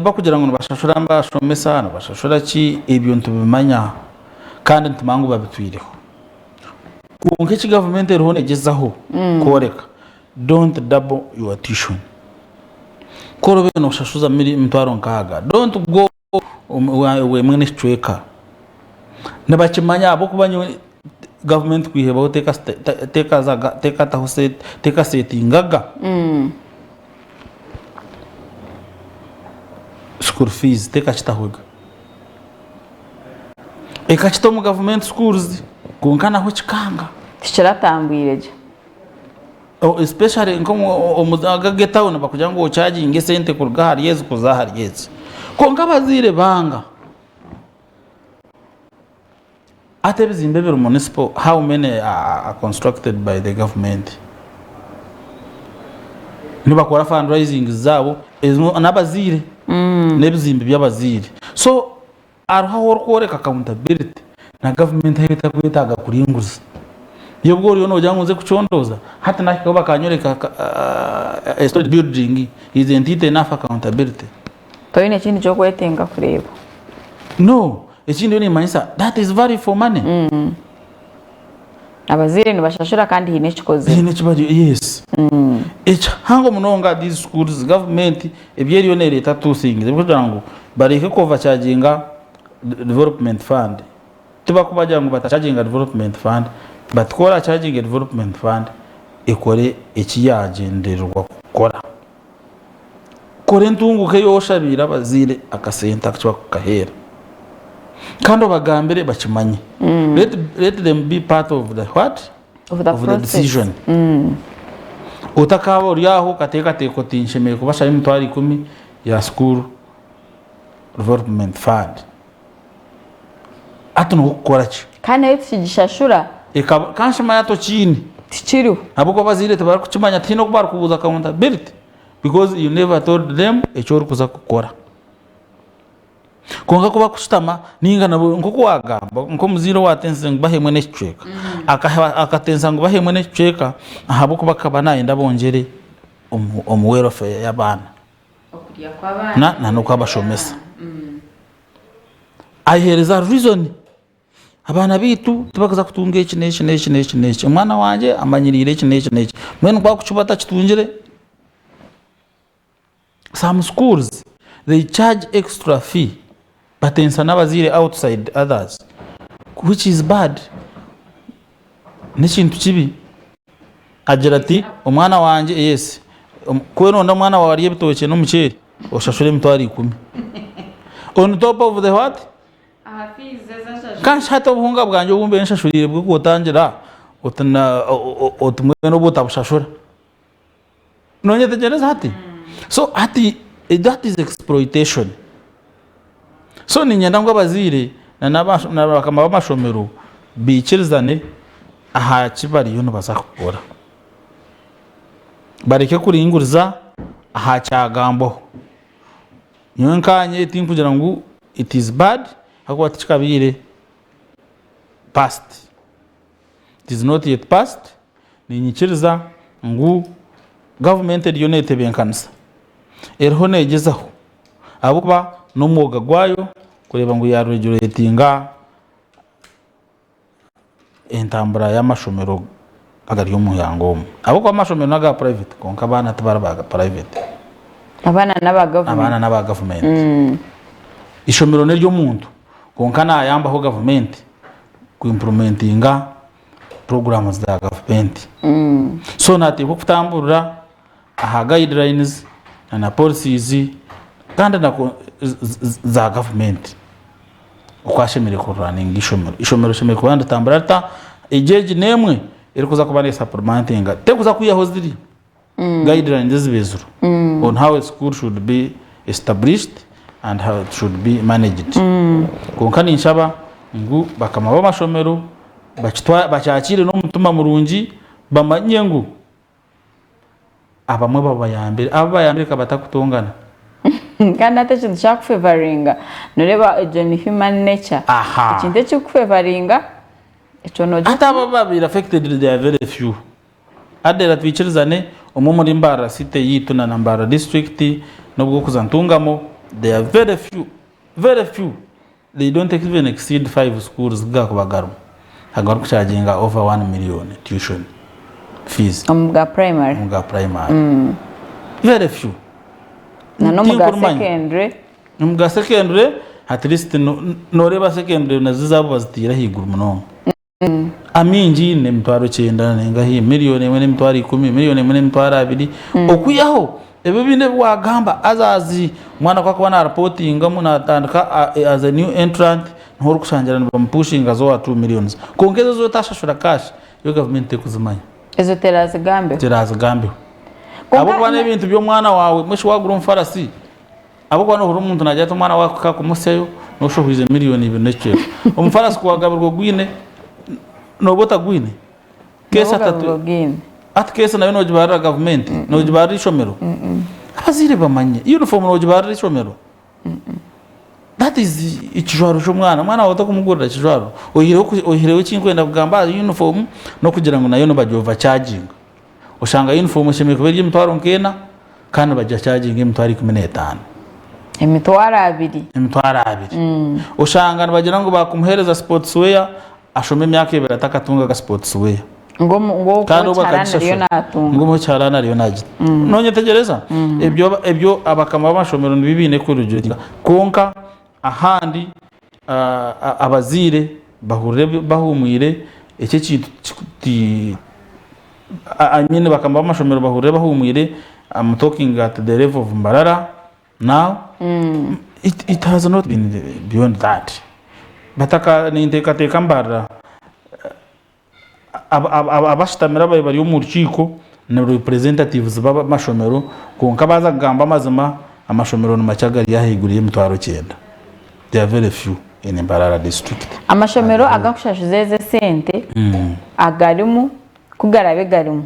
bakugira ngu nibashashura abashomesa nibashashura ki ebyo nitubimanya kandi nitumanya ngu babitwireho. Kwonka eki gavumenti eriho negyezaho kworeka don't double your tuition. Ku oraabe noshashuza emitwaro nkaaga don't go emwe n'ekicweka. Nibakimanya ahabw'okuba nyowe gavumenti ku ebaho tekasetingaga school fees tekakitahoga. Ekakita omu gavumenti schools kwonka naho kikanga. Tikiratambwire gye. Especially nk'omu ag'etawuni bakugira ngu okyaginge esente kuruga ahari ezi kuza ahari ezi. Kwonka abazaire banga. Hati ebizimbe ebiri municipal how many are constructed by the government? Nibakora fundraising zaabo n'abazaire n'ebizimbe by'abazaire. So hariho ahu orikworeka accountability na gavumenti ahu etakwetaaga kuringuza. Yobu oriyo noogira ngu nze kucondooza, hati nahikaho bakanyoreka a storage building isn't it enough accountability? Toine ekindi ky'okwetenga kureeba. No, ekindi nimanyisa that is value for money. Abazaire nibashashura kandi haine ekikozirwe. Haine ekibari yes. Ekihango munonga these schools government ebi eriyo nereeta tusingize kugira ngu bareke ku overcharginga development fund. Tibakubagira ngu batacharginga development fund but ku oracharginge development fund ekore eki yagyendererwa kukora. Kora entunguka ei oshabiire abazaire akasente aku tibakukaheera kandi obagambire bakimanye. Let, let them be part of the what? Of the Of the process. decision. Otakaaba ori aho okateekateeka oti nshemereire kubashaba emitwaro ikumi ya school development fund. Hati now'okukora ki? Kandi nayo tikigishashura. Ekaba, kandi shi manya tokiine. Tikiriho. Ahabw'okuba abazaire tibarikukimanya tihaine oku barikubuuza accountability because you never told them eki orikuza kukora. Kwonka ku bakushutama ninga nabo nk'oku waagamba nk'omuzaire owaatensize ngu bahemwe n'ekicweka, akatensa ngu bahemwe n'ekicweka ahabw'okuba akaba naayenda bongyere omu welfare y'abaana na n'okwabashomesa. Ayeheereza reason. Abaana baitu tibakuza kutunga eki n'eki n'eki n'eki n'eki. Omwana wangye amanyiriire eki n'eki n'eki. Mbwenu ku akukiba atakitungire, some schools they charge extra fee batensa n'abazaire outside others which is bad. N'ekintu kibi. Agira ati omwana wangye yes, ku oronda omwana waawe arye ebitookye n'omuceeri, oshashure emitwaro ikumi. On top of the what? Kandi shi hati obuhunga bwangye obu mbaire nshashuriire bwo kubutangira oti oti mbwenu obu otabushashura. Noyetegyereza hati? So hati that is exploitation. So niinyenda ngu abazaire na bakama b'amashomero baikirizane aha ki bariyo nibaza kukora. Bareke kuringuriza aha kyagambwaho. Nyowe nkanye tinkugira ngu it is bad ahabw'okuba tikikabaire past, it is not yet past, niinyikiriza ngu gavumenti eriyo netebenkanisa, eriho negyezaho ahabw'okuba n'omwoga gwayo kureeba ngu ya regulatinga entambura y'amashomero agari omu ihanga omu. Ahabw'okuba amashomero n'aga private kwonka abaana tibari ba private. Abaana n'aba gavumenti. Abaana n'aba gavumenti. Ishomero n'ery'omuntu kwonka naayambaho gavumenti ku impurumentinga puroguraamu za gavumenti. So naateekwa kutamburira aha guidelines na policies kandi na za gavumenti. Oku ashemereire kururaninga eishomero. Eishomero rishemereire kuba niritambura rita? Egyo egi n'emwe erikuza kuba nesapulimantinga terikuza kwihaho ziri guidelines ezibaizirwe on how a school should be established and how it should be managed. Kwonka ninshaba ngu bakama b'amashomero bakyakiire n'omutima murungi bamanye ngu. Abamwe babayambire, abu bayambire ka batakutongana. Kandi hati ekintu kyakufevaringa noreeba egyo ni human nature. Aha. Ekintu ekirikufevaringa ekyo nogira Hati abo ababaire affected they are very few. Adela twikirizane omwe omuri Mbarara city yaitu na na Mbarara district n'obwo kuza Ntungamo they are very few, very few. They don't even exceed five schools kugakuba garimu agarikucharginga over one million tuition fees Omu ga primary. omu ga primary. Very few. Na n'omu ga Tinkumanya. secondary. Omu ga secondary at least no- noreeba secondary nazo ezaabo baziteire ahaiguru munonga. Amaingi n'emitwaro kyenda nengahi, miriyoni emwe n'emitwaro ikumi, miriyoni emwe n'emitwaro abiri. Okwihaho ebyo ebindi ebi waagamba others, omwana ku arikuba naaripotingamu naatandika as a new entrant, niho orikushangira nibamupushinga aze owa two millions. Kwonka ezo ezi otashashura cash, yo gavumenti terikuzimanya. Ezo terazigambeho. Terazigambeho. Kwonka Ahabw'okuba n'ebintu by'omwana waawe, mbwenu shi waagura omufarasi, Ahabw'okuba noohurira omuntu naagira ati omwana waawe kuhika kumutsyayo nooshohwize miriyoni ibiri n'ekicweka. Omufaarasi ku waagabirwa ogwine, nooba otagwine? Keesi Nooba hati ogabirwa ogiine. Hati keesi nayo noogibarira gavumenti? Noogibarira eishomero? Abazaire bamanye. Yunifoomu noogibarira eishomero? That is ekijwaro ky'omwana. Omwana waawe otakumugurira kijwaro. Oihireho oihireho eki ndikwenda kugamba aha yunifoomu n'okugira ngu nayo nibagi overcharginga. Oshanga yunifoomu eshemereire kuba eri emitwaro nk'ena kandi nibagicharginga emitwaro 15. Emitwaro abiri. Emitwaro abiri. Oshanga nibagira ngu bakumuheereza sports wear ashome emyaka ebiri atakatungaga sports wear. Ngu omu- ngu Kandi obwo ow'ekiharani ariyo akagishashura. naatunga. Ngu ow'ekiharani ariyo naagita. Noonyetegyereza? Ebyo ebyo abakama b'amashomero nibyo baine kurugiirira. Kwonka ahandi abazaire bahurire bahuumwire eki ekintu ti I mean bakama b'amashomero bahurire bahuumwire I'm talking at the level of Mbarara now it, it has not been beyond that bataka ninteekateeka Mbarara Abashutamire ababaire bari omu rukiiko ni representatives b'amashomero kwonka baaza kugamba amazima amashomero ni makye agari ahaiguru y'emitwaro kyenda. They are very few in Mbarara district. Amashomero agakushashuza ezo esente agarimu ku garaabe garimu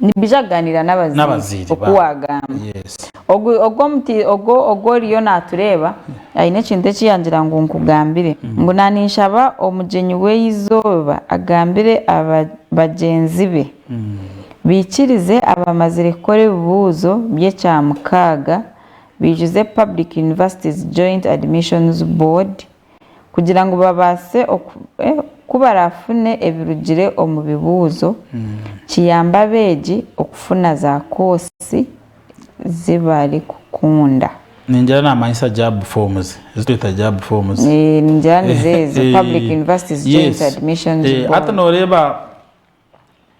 nibaija kugaaniira n'abazaire oku waagamba. Ogwo oriyo naatureeba aine ekintu eki yaagira ngu nkugambire ngu naaninshaba omugyenyi w'eizooba agambire bagyenzi be baikirize abamazire kukora ebibuuzo by'ekyamukaaga baijuze Public Universities Joint Admissions Board kugira ngu babaase ku baraafune ebirugire omu bibuuzo kiyambe abeegi okufuna za koosi zi barikukunda. Ningira namanyisa JAB forms, ezi tweta JAB forms. Ningira nizo ezo, Public Universities Joint Admissions Board. Hati noreeba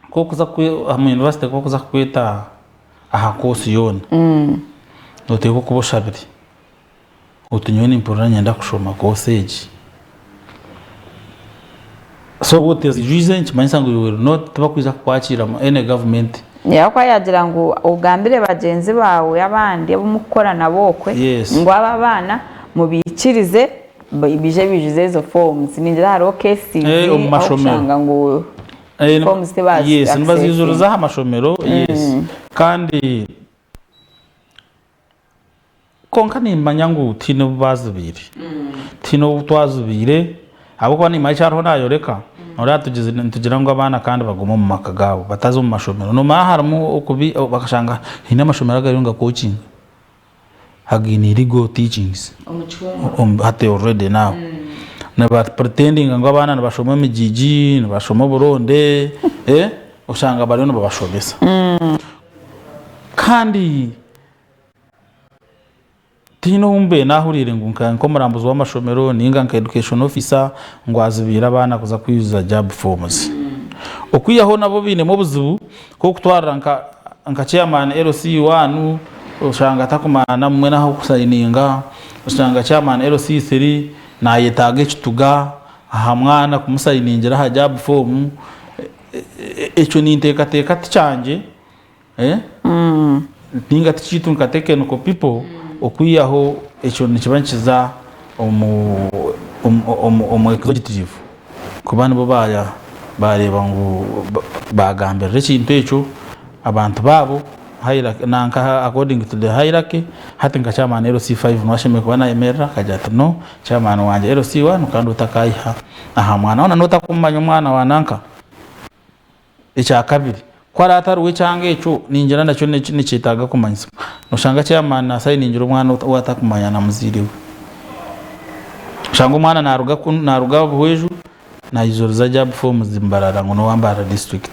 ku orikuza omu university ku orikuza kukweta aha koosi yoona, noteekwa kuba oshabire. Oti nyowe nimpurira niinyenda kushoma koosi egi. So waaba otezijwize nikimanyisa ngu you will not, tibakwija kukwakiira mu any government. Ahabw'okuba yaagira ngu ogambire bagyenzi baawe abandi abu murikukora nabo okwe Yes. ngu abo abaana mubaikirize baije baijuze ezo forms. Ningira hariho cases Eh, omu ahu mashomero. orikushanga ngu Eh, forms tibazi yes, accessinga. nibaziijuriza aha mashomero, yes. Kandi Kwonka nimmanya ngu tihaine obu baazibaire. Tihaine obu twazibaire ahabw'okuba nimmanya eki ariho naayoreka, noreeba tugizire nitugira ngu abaana kandi bagume omu maka gaabo bataza omu mashomero. Noomanya harimu okubi bakashanga haine amashomero agariyo nigakokinga againe legal teachings hati already now. Niba pretendinga ngu abaana nibashoma emigigi, nibashoma oburonde, oshanga bariyo nibabashomesa. Kandi Tihaine ou mbaire naahuriire ngu nk'omurambuzi w'amashomero nainga nka education officer ngu azibiire abaana kuza kwijuza JAB forms. Okwihaho nabo bainemu obuzibu nk'okutwarira nka chairman LC one oshanga atakumanya mbwenu ah'okusayininga, oshanga chairman LC three nayetaaga ekituga aha mwana kumusayiningira aha JAB form. Ekyo ninteekateeka tikyangye. Ninga tikyaitu nka technical people okwihaho ekyo nikiba nikiza omu executive kuba nibo bareeba ngu bagambirira ekintu ekyo abantu baabo hierarchy nanka according to the hierarchy hati nka chairman LC5 niwe ashemereire kuba nayemerera akagira ati no chairman wangye LC1 kandi otakayiha aha mwana hoona notakumumanya omwana wa nanka. Ekyakabiri ku araabe atari w'ekyanga ekyo ningira nakyo nikyetaaga kumanyisibwa. Noshanga chairman nasayiningira omwana ou atakumanya na muzaire we. Oshanga omwana naruga naruga Buhweju naijuriza job forms Mbarara ngu n'owa Mbarara district.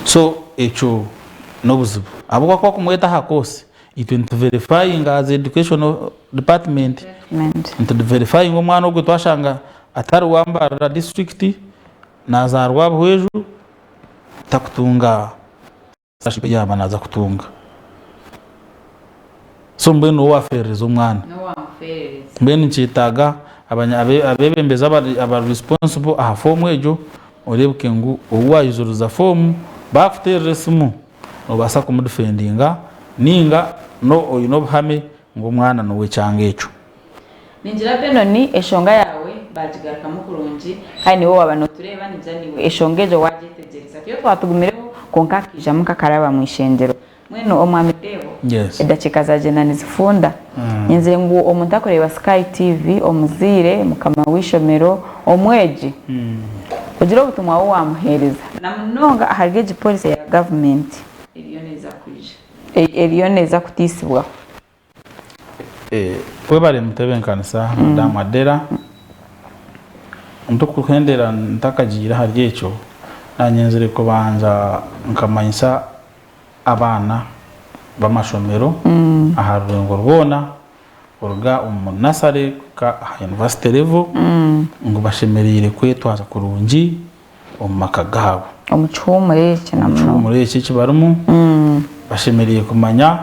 So ekyo n'obuzibu. Ahabw'okuba ku bakumweta aha course, itwe nitu verifyinga as education department, nitu verifyinga omwana ogwo twashanga atari wa Mbarara district, nazaarwa Buhweju, takutunga scholarship yaaba naaza kutunga. So mbwenu niwe waferereza omwana. Mbwenu nikyetaaga abebembezi abari responsible aha foomu egyo oreebeke ngu ou waijuriza foomu baakuteerera esimu noobaasa kumudifendinga nainga oine obuhame ngu omwana n'ow'ekyanga ekyo. Ningira Benoni eshonga yaawe baagigarukamu kurungi kandi naiwe waaba nootureeba ningira naiwe eshonga egyo waagyetegyereza. Twiine twatugumireho kwonka hakaijamu nk'akaraba omu ishengyero. Mbwenu Omwami Deo, Yes. edakiika zaagyenda nizifunda. Nyenzire ngu omuntu arikureeba Sky TV, omuzaire, mukama w'eishomero, omwegi, ogire obutumwa bu waamuheereza na munonga ahari egi policy ya gavumenti eriyo neeza kwija, eriyo neeza kutiisibwaho. Webare mutebenkanisa Madamu Adela. Ndikuhendera ntakagiire ahari ekyo, nanyenzire kubanza nkamanyisa abaana b'amashomero aha rurengo rwona kuruga omu nursery kuhika aha university level ngu bashemereire kwetwaza kurungi omu maka gaabo. Omu kihuumuro eki na Omu munonga. kihuumuro eki eki barimu bashemereire kumanya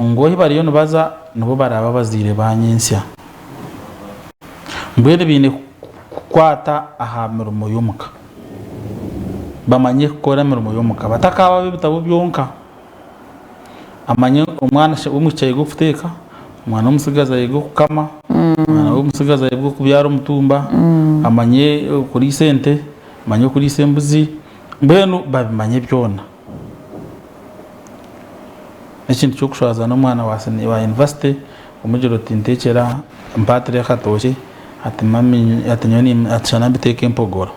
Ngu ahu bariyo nibaza nibo baraabe abazaire ba nyentsya. Mbwenu baine kukwata aha mirimo y'omuka. Bamanye kukora emirimo y'omuka batakaaba ab'ebitabo byonka. Amanye omwana w'omwishiki ayege okuteeka, omwana w'omutsigazi ayege okukama, omwana w'omutsigazi ayege okubyara omutumba, amanye okuriisa ente, amanye okuriisa embuzi, mbwenu babimanye byona. N'ekintu ky'okushwaza n'omwana wa siniya wa yunivasite omugira oti ntekyera mpaatire akatookye ati mami ati nyowe ni ati shana mbiteeke empogoro.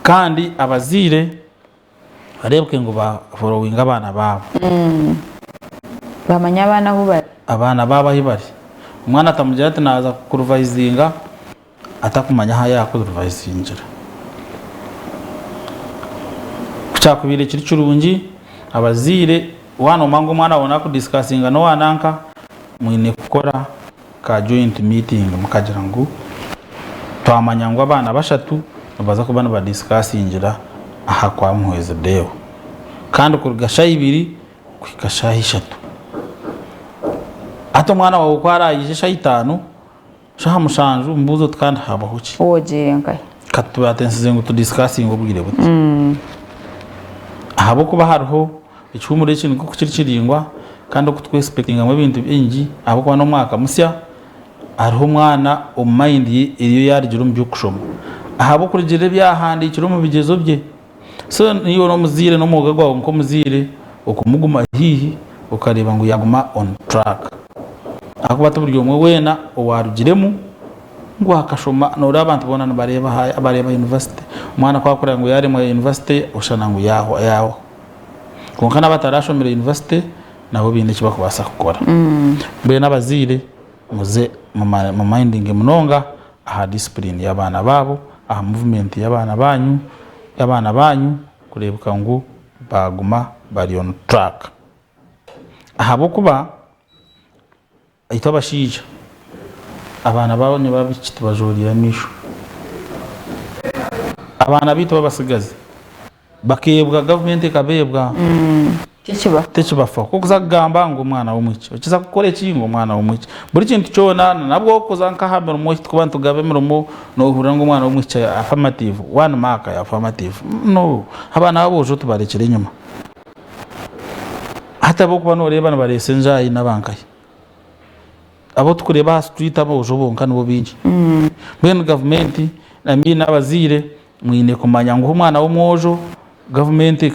Kandi abazaire bareebeke ngu baforowinga abaana baabo. Bamanye abaana ahu bari. Abaana baabo ahu bari. Omwana atamugira ati naaza kukuruvayizinga. Atakumanya ahu yaakuruvayizingira. Ku kyakubaire kiri kirungi, abazaire waaba noomanya ngu omwana waawe naakudisikasinga n'owa nanka, mwine kukora ka joint meeting mukagira ngu twamanya ngu abaana bashatu nibaza kuba nibadisikasingira aha kwa Muhwezi Deo. Kandi kuruga shaaha ibiri kuhika shaaha ishatu. Hati omwana waawe ku araije shaaha itaano, Shaaha mushanju mbuuze oti kandi haabaho ki? Wogiire nkahi? Ka tubatensize ngu tudisikasinge obwire buti. Ahabw'okuba hariho ekihuumuro eki nikwo kiri kiraingwa kandi oku tukwesipekitingamu ebintu bingi ahabw'okuba n'omwaka musya, hariho omwana omu mayindi ye eriyo yaarugire omu by'okushoma ahabw'okurugiirira ebi yaahandiikire omu bigyezo bye. So naiwe n'omuzaire n'omwoga gwawe nk'omuzaire okumuguma haihi okareeba ngu yaaguma on track. Ahakuba ti buri omwe weena owaarugiremu ngu akashoma, nooreeba abantu boona nibareeba aha bareeba yunivasite. Omwana ku arikureeba ngu yaaremwa yunivasite oshusha ngu yaahwa yaahwaho. Kwonka n'abatarashomire yunivasite nabo baine eki barikubaasa kukora. Mbwenu abazaire muze mumayindinge munonga aha discipline y'abaana baabo, aha movement y'abaana baanyu, y'abaana baanyu kureebeka ngu baaguma bari on track. Ahabw'okuba itwe abashaija abaana baanyu b'abaishiki tubajooreire amaisho. Abaana baitu b'abatsigazi bakeebwa gavumenti ekabeebwa. Tekibafaho. Ku orikuza kugamba ngu omwana w'omwishiki, okiza kukora eki ngu omwana w'omwishiki. Buri kintu kyona nabwo kuza nk'aha mirimo ei turikuba nitugaba emirimo noohurira ngu omwana w'omwishiki affirmative, one mark ya affirmative. No, abaana b'aboojo tubarekire enyima. Hati ahabw'okuba nooreeba nibareesa enjaayi n'abankahi. Abu turikureeba aha street aboojo bonka nibo baingi. Mbwenu gavumenti I mean abazaire mwine kumanya ngu omwana w'omwojo. Gavumenti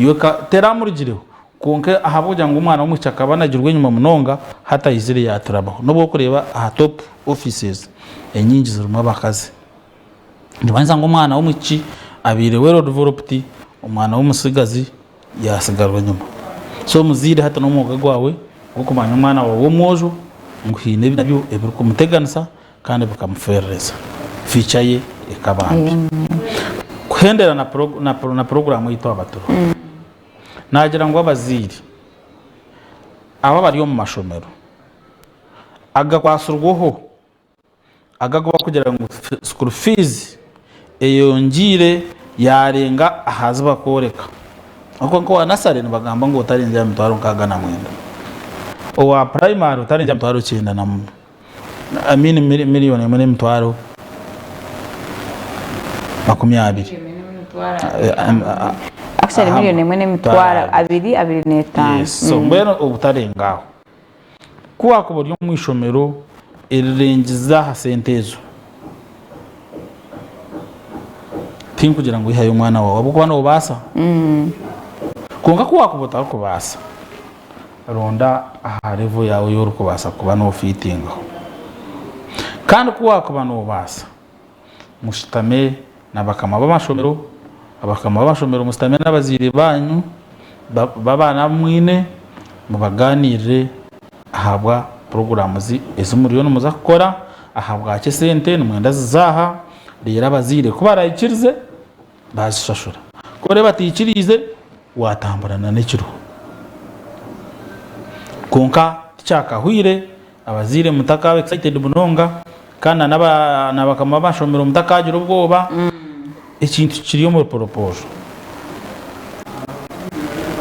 yo teramurugireho kwonka ahabw'okugira ngu omwana w'omwishiki akaba anagirwe enyima munonga hati aizire yaturabaho. N'obu orikureeba aha top offices enyingi zirimu abakazi. Nikimanyisa ngu omwana w'omwishiki abaire well developed, omwana w'omutsigazi yaatsigarwa enyima. So omuzaire hati n'omwoga gwawe gw'okumanya omwana waawe w'omwojo ngu haine ebi nabyo ebirikumuteganisa kandi bikamufeerereza future ye ekaba mbi. Kuhendera na na puroguraamu ei twaba turiho, naagira ngu abazaire abo abari omu mashomero agakwatsirweho agu agu barikugira ngu school fees eyongyeire yaarenga aha zi barikworeka. Ahabw'okuba nk'owa nasare nibagamba ngu otarenzya aha mitwaro 69, owa purayimari otarenzya aha mitwaro kyenda na I mean miriyoni emwe n'emitwaro 20. Actually miriyoni emwe n'emitwaro abiri abiri n'etaano. Yes, so mbwenu obutarenga aho. Ku waakuba ori omu ishomero erirengize aha sente ezo, tinkugira ngu ihayo omwana waawe ahabw'okuba noobaasa. Kwonka ku waakuba otarikubaasa, ronda aha level yaawe ei orikubaasa kuba noofiitingaho. Kandi ku waakuba noobaasa, mushutame na bakama b'amashomero, abakama b'amashomero mushutame n'abazaire baanyu b'abaana abu mwine, mubagaaniirire ahabwa puroguraamu ezi muriyo nimuza kukora, ahabwaki esente nimwenda zize aha, reero abazaire ku baraikirize baazishashura, ku barabe bataikiriize waatambura n'ekiriho. Kwonka tikyakahwaire. Abazaire mutakaaba excited munonga kandi na bakama b'amashomero mutakagira obwoba. Ekintu kiri omu proposal.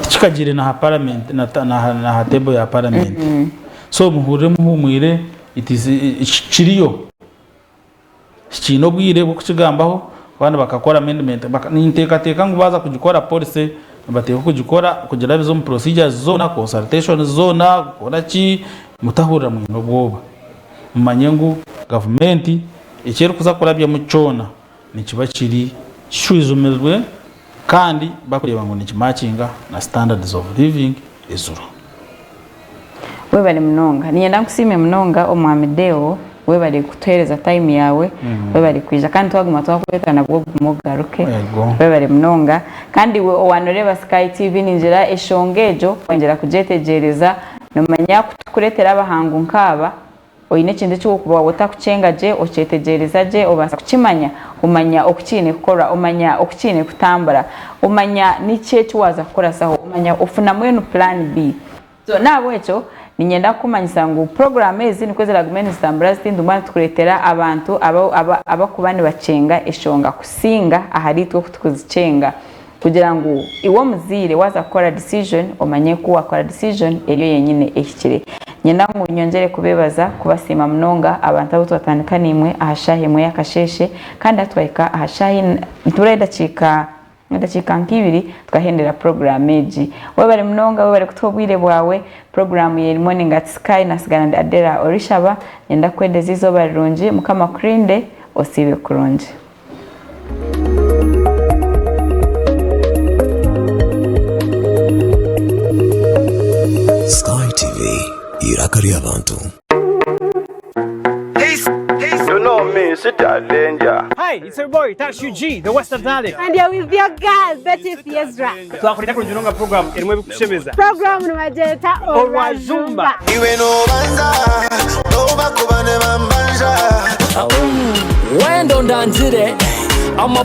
Tikikagiire na aha parliament na aha table ya parliament. So muhurire muhumwire it is kiriyo. Tikiine obwire bw'okukigambaho, abandi bakakora amendment, ninteekateeka ngu baaza kugikora policy nibateekwa kugikora kugirabiza omu procedures zoona, consultations zoona, kukora ki, mutahurira mwine obwoba. Mumanye ngu gavumenti eki erikuza kurabyamu kyona nikiba kiri kishwijumirwe kandi barikureeba ngu nikimakinga na standards of living eziriho. Webare munonga. Niinyenda nkusiime munonga Omwami Deo, webare kutuheereza time yaawe, webare kwija kandi twaguma twakweta nabwo ogume ogaruke. Yego. Webare munonga. Kandi iwe owaanoreeba Sky TV ningira eshonga egyo kwongyera kugyetegyereza, noomanya ku turikureetera abahangu nkaaba, Oine ekintu eki orikuba waaba otarikukyenga gye, okyetegyereza gye, obaasa kukimanya, omanya oku kiine kukorwa, omanya oku kiine kutambura, omanya niki eki waaza kukurasaho, omanya ofunamu enu puraani B. So n'ahabw'ekyo niinyenda kukumanyisa ngu puroguraamu ezi nikwo ziraagume nizitambura ziti, nituba nitukureetera abantu abarikuba nibakyenga eshonga kusinga ahariitwe oku turikuzikyenga. Kugira ngu iwe omuzaire waaza kukora decision omanye ku waakora decision eriyo yenyine ehikire. Niinyenda ngu nyongyere kubeebaza, kubasiima munonga abantu abu twatandika naimwe aha shaaha emwe y'akasheeshe kandi hati twahika aha shaaha ina, nituburayo edakiika edakiika nk'ibiri tukahendera puroguraamu egi. Webare munonga, webare kutuha obwire bwawe. Puroguraamu y'eri Morning at Sky nasigara ndi Adela Orishaba. Niinyenda kukwendeza eizooba rirungi. Mukama akurinde, osiibe kurungi. Sky TV, eiraka ry'abantu. You know me, Sita Danger. Hi, it's your boy Tash UG, the Western Talent. And you're with your girl, Betty Fiezra. Twakureeta kurungi munonga program erimu ebikushemeza. Program nibagyeta Orwajumba. Iwe nobanza nobakuba nebambanja Wendo ndangire I'm a